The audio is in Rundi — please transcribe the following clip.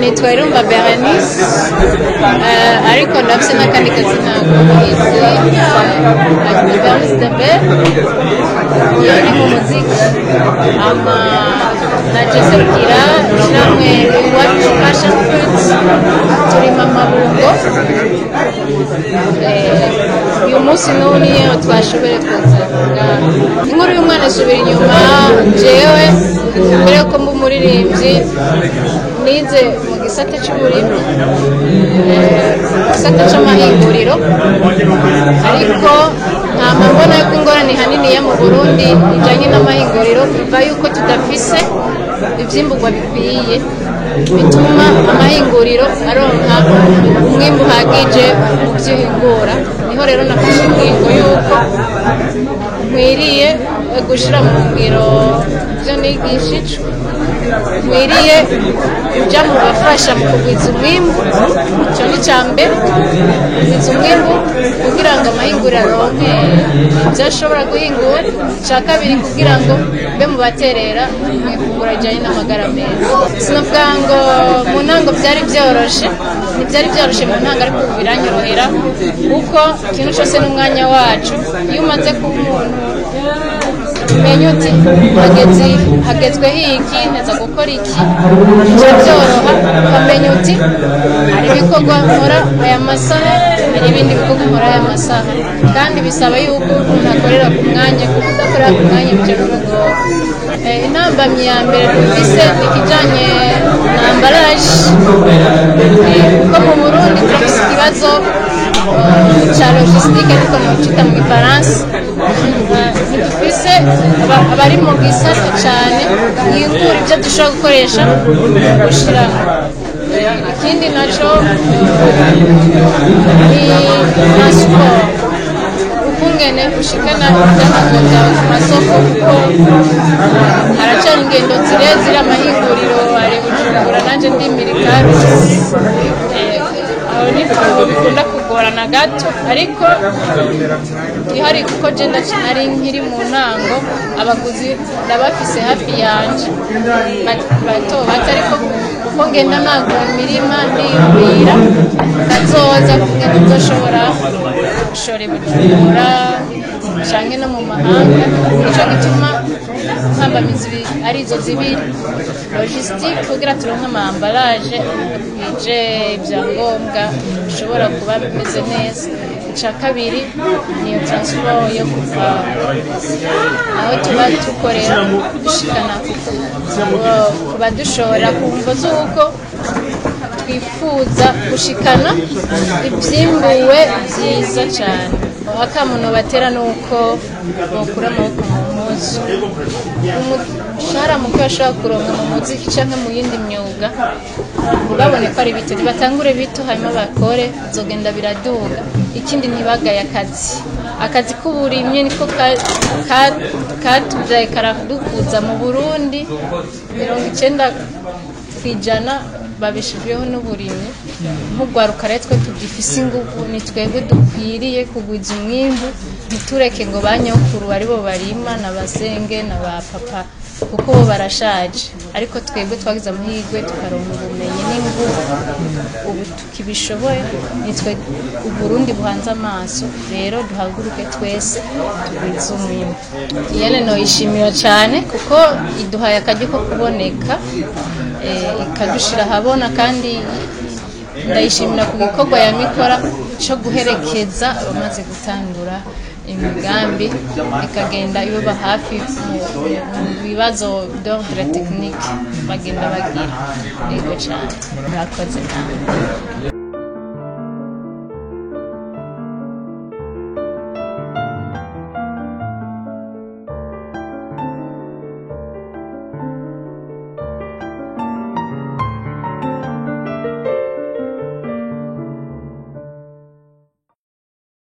Nitwa Irumba Berenice, ariko ndafise n'akandi kazina k'ubuhizi, Berenice de Bel. Iyo ni mu muziki, ama naje serukira ishirahamwe Iwacu Passion Fruits, turima amabungo. Uyu munsi n'ubu niyo twashoboye kuza. Inkuru y'umwana isubira inyuma. Jewe mbere yuko mba umuririmbyi, nize mu gisata c'uburimyi, gisata c'amahinguriro, ariko ntama mbona yuko ingorane haniniya mu Burundi ijanye n'amahinguriro iva yuko tudafise ivyimburwa bikwiye bituma amahinguriro aronka umwimbu uhagije mu vyo ihingura. Niho rero nafashe ingingo yuko nkwiriye gushira mu ngiro ivyo nigishijwe, nkwiriye kuja mu bafasha mu kugwiza umwimbu. Ico ni ica mbere, kugwiza umwimbu kugira ngo amahinguriro aronke ivyo ashobora guhingura. Ica kabiri, kugira ngo mbe mu baterera mu ifunguro rijanye n'amagara meza. Sinovuga ngo mu ntango vyari vyoroshe, ntivyari vyoroshe mu ntango, ariko ubu biranyorohera, kuko ikintu cose n'umwanya wacu. Iyo umaze kuba umuntu, umenya uti hageze, hagezweho iki, neza gukora iki, bica byoroha, ukamenya uti hari ibikorwa nkora aya masaha, hari ibindi bikorwa nkora aya masaha. Kandi bisaba yuko umuntu akorera ku mwanya, kuko udakorera ku mwanya bica bimugora. Intambamyi ya mbere dufise ni ikijanye na emballage, kuko mu Burundi turafise ikibazo ca logistique, ariko nocita mu gifaransa. Ntidufise abari mu gisata cane yingura ivyo dushobora gukoresha gushira. Ikindi naco ni transport, ukungene ushikana ibidandazwa vyawe ku masoko, kuko haracari ingendo zirezire. Amahinguriro ari Bujumbura, nanje ndimirika. Aho niho bikunda kugorana gato, ariko ihari kuko je nari nkiri mu ntango, abaguzi ndabafise hafi yanje bato bato, ariko uko ngenda nagura imirima, ndiyumvira kazoza kugenda nzoshobora gushora i Bujumbura canke no mu mahanga. Nico gituma mpambamizi arizo zibiri: logistique, kugira turonke ama emballage akwije ibyangombwa bishobora kuba bimeze neza. Ica kabiri niyo transport yo kuva aho tuba dukorera dushikana ku badushora, ku mvo z'uko twifuza gushikana ivyimbuwe vyiza cane. Akamuno batera nuko bokura amaboko mu mpuzu. Umushahara muke bashobora kuronka mu muziki canke mu yindi myuga, ntibabone ko ari bito, nibatangure bito, hanyuma bakore, bizogenda biraduga. Ikindi, ntibagaye akazi. Akazi k'uburimyi niko katuvyaye karadukuza. Mu Burundi 90% babeshejweho n'uburimyi. Nk'urwaruka rero, twe tugifise inguvu, ni twebwe dukwiriye kugwiza umwimbu. Ntitureke ngo ba nyokuru aribo barima na basenge na ba papa, kuko bo barashaje, ariko twebwe twagize amahirwe tukaronka ubumenyi n'inguvu, ubu tukibishoboye, nitwe Uburundi buhanze amaso. Rero duhaguruke twese tugwize umwimbu. Iyene noyishimira cyane kuko iduhaye akaryo ko kuboneka, ikadushira ahabona, kandi ndayishimira ku gikorwa yamikora cyo guherekeza abamaze gutangura imigambi, ikagenda ibaba hafi mu bibazo d'ordre technique bagenda bagira. Yego cyane, murakoze nawe.